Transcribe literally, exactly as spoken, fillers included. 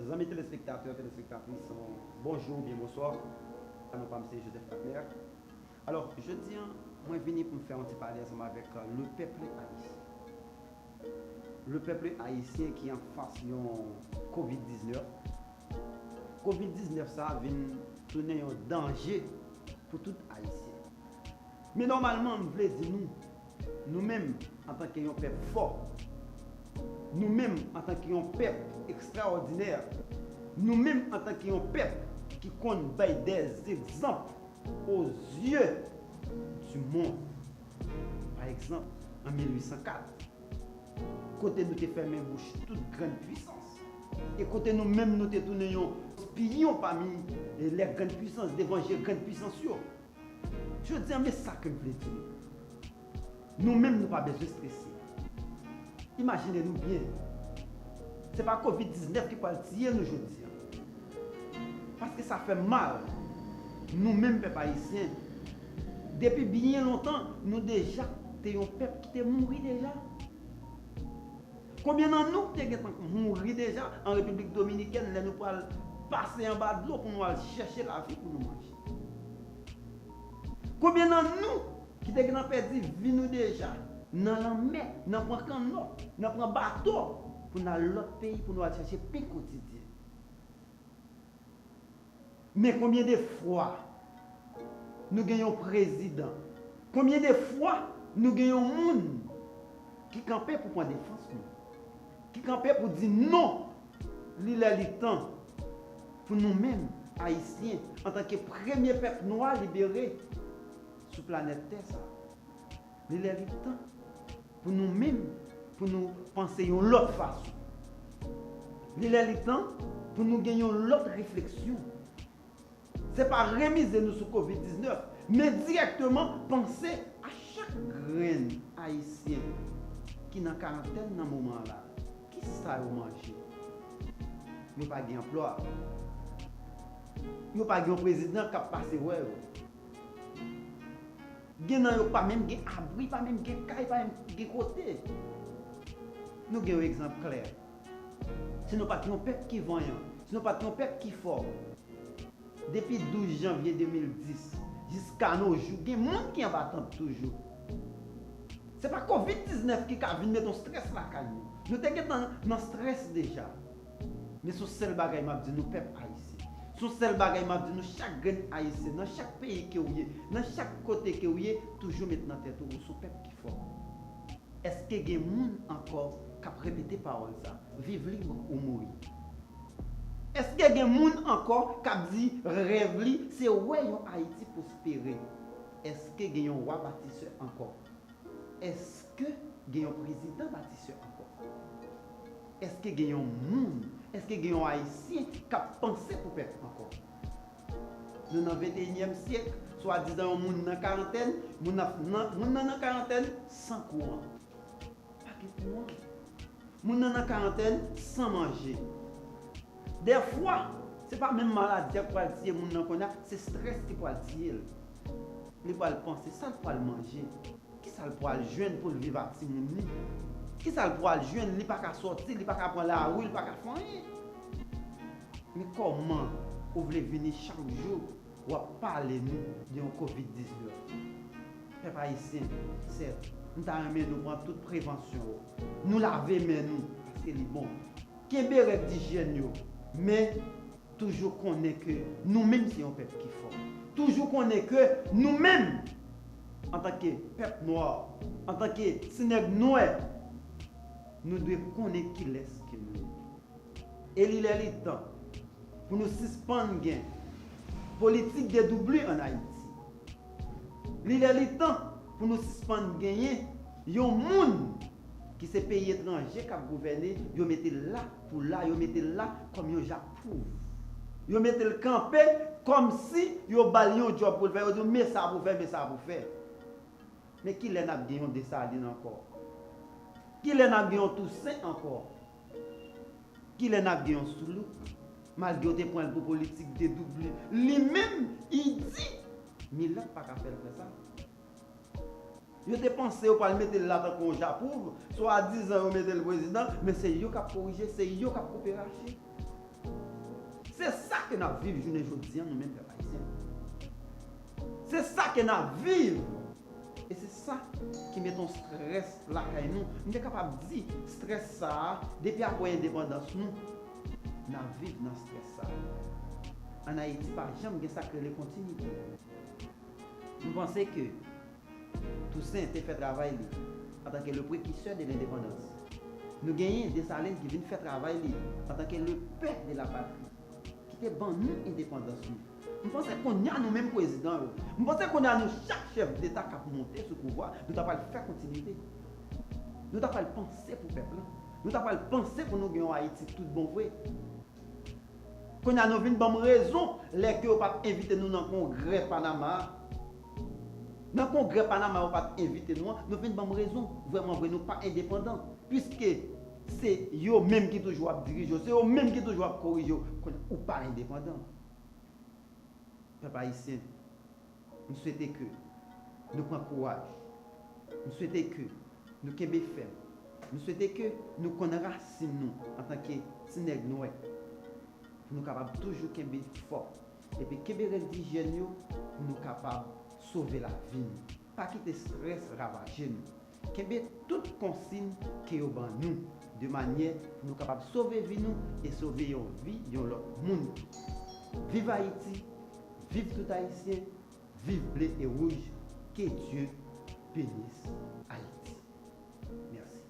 Zanmi telespektatè, telespektatris, bonjou oubyen bonswa. Non pa m se Joseph Abner. Alò, jodi a, mwen vini pou m fè yon ti pale ansanm avèk, euh, le peuple haïtien. Le peuple haïtien ki anfas yon kovid diznèf. Kovid diznèf sa a vin tounen yon danje pou tout Ayisyen. Men nòmalman, m vle di nou, nou menm, antanke yon pèp fò, nou menm, antanke yon pèp ekstraòdinè, nou menm, antanke yon pèp ki konn bay des exemples aux yeux du monde. Pa egzanp, an mil uit san kat, kote nou te fèmen bouch tout grann pwisans, e kote nou menm nou te tounen yon espiyon pami, eh, les grandes puissances, devan je grann pwisans yo. Jodi a, men sa ke m vle di nou. Nou menm, nou pa bezwen strese. Imajine nou byen. Se pa kovid diznèf ki pral tiye nou jodi a. Paske sa fè m mal. Nou menm pèp ayisyen, depi byen lontan, nou deja te yon pèp ki te mouri deja. Konbyen nan nou ki te gentan mouri deja an Repiblik Dominikèn lè nou pral pase anba dlo pou nou al chèche lavi pou nou manje? Konbyen nan nou ki te gentan pèdi vi nou deja nan lanmè, nan pran kannòt, nan pran bato pou n al lòt peyi pou nou al chèche pen kotidyen? Men konbyen de fwa nou gen yon prezidan? Konbyen de fwa nou gen yon moun ki kanpe pou pran defans nou? Ki kanpe pou di non, li lè li tan pou nou menm, Ayisyen, antanke premye pèp nwa libere sou planèt tè sa a. Li lè li tan pou nou menm, pou nou panse yon lòt fason. Li lè li tan pou nou gen yon lòt refleksyon. Se pa remize nou sou kovid diznèf, men dirèkteman panse a chak grenn Ayisyen ki nan karantèn nan moman la. Kisa yo manje? Yo pa gen anplwa. Yo pa gen yon prezidan k ap pase wè yo. Gen nan yo pa menm gen abri, pa menm gen kay, pa menm gen kote. Nou gen yon egzanp klè. Si nou pa t yon pèp ki vanyan, si nou pa t yon pèp ki fò, depi douz janvye de mil dis jiska no jou, gen moun ki anba tant toujou. Se pa kovid diznèf ki ka vin met yon strès lakay nou. Nou te gentan nan strès deja. Men se yon sèl bagay m ap di nou, pèp ayisyen. Se yon sèl bagay m ap di nou, chak grenn ayisyen, nan chak peyi ke w ye, nan chak kote ke w ye, toujou met nan tèt ou, ou se yon pèp ki fò. Èske gen moun ankò k ap repete pawòl sa? Viv lib ou mouri. Èske gen moun ankò k ap di rèv li se wè yon Ayiti pwospere? Èske gen yon wa batisè ankò? Èske gen yon prezidan batisè ankò? Èske gen yon moun, èske gen yon Ayisyen k ap panse pou pèp ankò? Nou nan venteyinyèm syèk, swadizan yon moun nan karantèn, moun nan, nan, moun nan nan karantèn san kouran. Pa gen kouran. Moun nan nan karantèn san manje. Dèfwa, se pa menm maladi a k pral tiye moun nan kounye a, se strès ki pral tiye l. Li pral panse sa l pral manje. Kisa l pral jwenn pou l viv ak timoun li? Kisa l pral jwenn? Li pa ka sòti, li pa ka pran lari, li pa ka fè anyen. Men kòman ou vle vini chak jou w ap pale nou de yon kovid diznèf? Pèp ayisyen, sèt, m ta renmen nou pran tout prevansyon yo. Nou lave men nou, paske li bon. Kenbe règ dijyèn yo, men toujou konnen ke nou menm se yon pèp ki fò. Toujou konnen ke nou menm, antanke pèp nwa, antanke ti nèg nwè, nou dwe konnen kilès ke nou ye. E li lè li tan pou nou sispann gen politik dedoubli ann Ayiti. Li lè li tan pou nou sispann genyen yon moun ki se peyi etranje k ap gouvène, yo mete l la pou la, yo mete l la kòm yon japwouv. Yo mete l kanpe kòmsi yo ba l yon djòb pou l fè, yo di w men sa pou fè, men sa pou fè. Men kilè n ap gen yon Desalin ankò? Kilè n ap gen yon Tousen ankò? Kilè n ap gen yon Soulouque? Malgre yo te pran l pou politik dedoubli, li menm, li di milat pa ka fè l fè sa. Yo te panse yo pral mete l la tankou yon japwouv, swadizan yo mete l prezidan, men se yo k ap korije, se yo k ap koupe rache. Se sa ke n ap viv jounen jodi a, nou menm pèp ayisyen. Se sa ke n ap viv. E se sa ki mete yon strès lakay nou. M te kapab di strès sa a, depi apre endepandans nou, n ap viv nan strès sa a. Ann Ayiti, pa janm gen sa k rele kontinite. M panse ke Tousen te fè travay li antanke le prekisè de lendepandans. Nou genyen Desalin ki vin fè travay li antanke le pè de la patri, ki te ban nou endepandans nou. M panse kounye a nou menm prezidan yo, m panse kounye a nou chak chèf deta k ap monte sou pouvwa, nou ta pral fè kontinite. Nou ta pral panse pou pèp la. Nou ta pral panse pou nou gen yon Ayiti tout bon vre. Kounye a nou vin ban m rezon lè ke yo pa t envite nou nan kongrè Panama a. Nan kongrè Panama yo pa t envite nou an, nou vin ban m rezon. Vrèman vre, nou pa endepandan. Piske se yo menm ki toujou ap dirije w, se yo menm ki toujou ap korije w. Kounye a ou pa endepandan. Pèp ayisyen, m swete ke nou pran kouraj. M swete ke nou kenbe fèm. M swete ke nou konn rasin nou antanke ti nèg nwè. Pou nou kapab toujou kenbe fò. Epi kenbe règ dijyèn yo pou nou kapab sove lavi nou. Pa kite strès ravaje nou. Kenbe tout konsiy ke yo ban nou, de manyè pou nou kapab sove vi nou e sove yon vi yon lòt moun. Viv Ayiti, viv tout Ayisyen, viv ble e wouj, que Dieu bénisse Haïti. Merci.